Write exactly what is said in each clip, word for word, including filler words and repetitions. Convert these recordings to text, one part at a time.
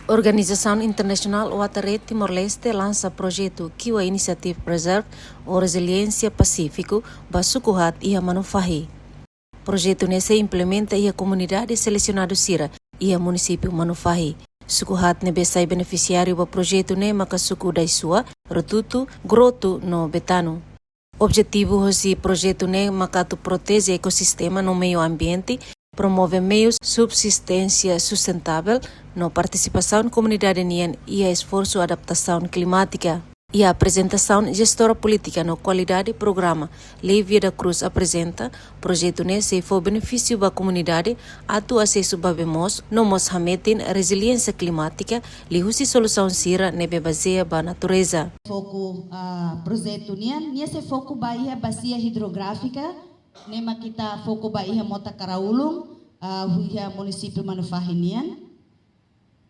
Organizasaun Internasionál Water Aid Timor-Leste lansa projetu Kiwa Initiative Preserve ou Reziliénsia Pasífiku ba suku haat iha Manufahi. Projetu ne'e sei implementa iha komunidade selesionadu sira iha munisípiu Manufahi. Suku haat ne'ebé sai benefisiáriu ba projetu ne'e maka suku Daisua, Rotutu, Grotu no Betanu. Objetivu hosi projetu ne'e maka atu proteje ekosistema no meiu ambiente, promove meius subsisténsia sustentável no partisipasaun komunidade nian iha esforsu adaptasaun klimátika. Iha aprezentasaun, jestora polítika no kualidade programa, Lívia da Cruz aprezenta, projetu ne'e sei fó benefísiu ba komunidade atu asesu ba bee moos, no mós hametin reziliénsia klimátika liuhusi solusaun sira ne'ebé bazeia ba natureza. Foku, ah, projetu nian, nia sei foku ba iha basia idrográfika, ne'e mak ita foku ba iha Mota Karaulung, ah, iha munisípiu Manufahi nian.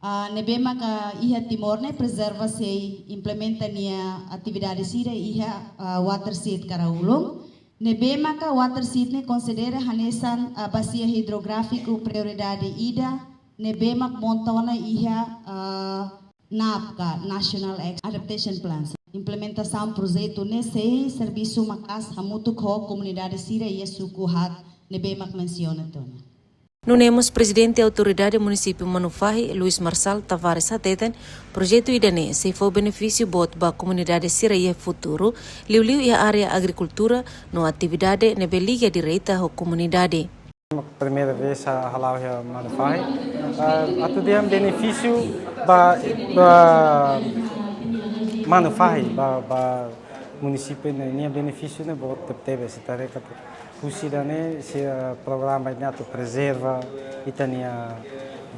Ah, ne'ebé maka iha Timor ne'e Preserva sei implementa nia atividade sira iha, ah, watershed Karaulung. Ne'ebé maka watershed ne'e konsidera hanesan, ah, basia idrográfiku prioridade ida, ne'ebé mak monta ona iha, ah, NAP ka National Adaptation Plan. Implementasaun projetu ne'e sei servisu maka'as hamutuk ho komunidade sira iha suku haat ne'ebé mak mensiona tiha ona. Nune'e mós Prezidente Autoridade Munisípiu Manufahi, Luís Marçal Tavares hateten, projetu ida-ne'e sei fó benefísiu boot ba komunidade sira iha futuru, liuliu iha área agrikultura no atividade ne'ebé liga direta ho komunidade. Primeira vez ha'u hala'o iha Manufahi. Ah, atu dehan benefísiu ba, ba Manufahi, ba, ba munisípiu ne'e, nia benefísiu ne'e boot tebetebes, ita haree katak husi ida-ne'e, se, ah, programa ne'e atu preserva ita-nia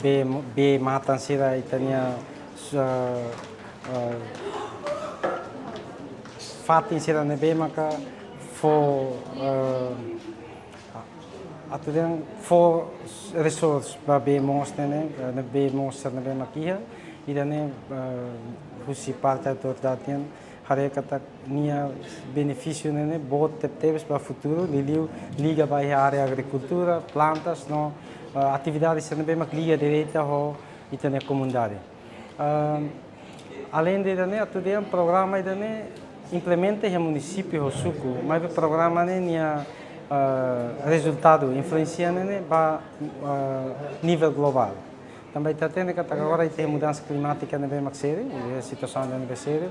bee, bee-matan sira, ita-nia, ah, ah, fatin sira ne'ebé maka fó, ah, atu dehan fó resource ba bee moos ne'e, ne'e, eh, bee moos sira ne'ebé mak iha, ida-ne'e, eh, husi parte autoridade nian, haree katak nia benefísiu ne'e, ne'e boot tebetebes ba futuru, liuliu liga ba iha área agrikultura, plantas, no, eh, atividade sira ne'ebé mak liga direta ho ita-nia komunidade. Ah, além de ida-ne'e, atu dehan programa ida-ne'e implementa iha munisípiu ho suku, maibé programa ne'e nia, ah, rezultadu, influénsia ne'e, ne'e ba, ah, nivel globál. Tanba ita hatene katak agora ita iha mudansa klimátika ne'ebé mak sériu, iha situasaun ne'ebé sériu,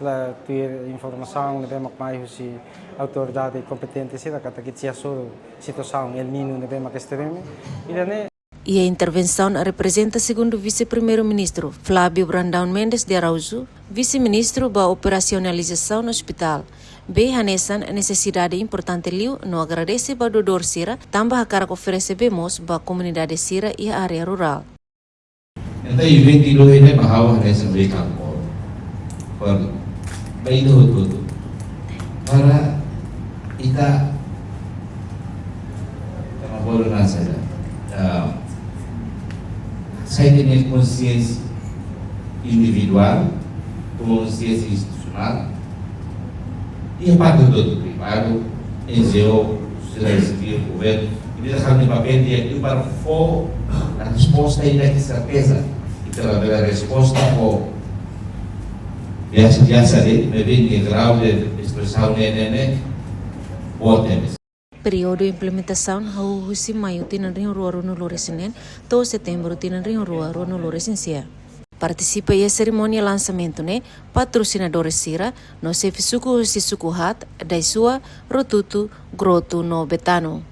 la tuir informasaun ne'ebé mak mai husi autoridade kompetente sira katak ita sei hasoru situasaun El Niño ne'ebé mak estremu. Ida-ne'e Iha intervensaun reprezenta segundu Vise-Primeiru-Ministru, Flávio Brandão Mendes de Araújo, Vise-Ministru ba Operasionalizasaun Ospitál, bee hanesan nesesidade importante liu no agradese ba doadór sira tanba hakarak oferese bee moos ba komunidade sira iha área rurál. Entaun, eventu ida-ne'e ba ha'u hanesan wake up call. Ba ita hotu-hotu. Para ita, ita bolu nasa ida. Ah, sai ita-nia konsiénsia individuál, konsiénsia institusionál, iha parte do privadu, N G O, sosiedade sivíl, governu, ita halo nia papél di'ak liu para fó resposta ida ke serteza. Ita labele resposta ho biasa-biasa de'it, maibé nia grau de espresaun ne'e, ne'e, ne'e boot tebes. Períodu implementasaun hahú husi Maiu tinan rihun rua ruanulu-resin-neen to'o Setembru tinan rihun rua ruanulu-resin-sia. Partisipa iha serimónia lansamentu ne'e patrosinadores sira no xefe suku husi suku haat, Daisua, Rotutu, Grotu no Betanu.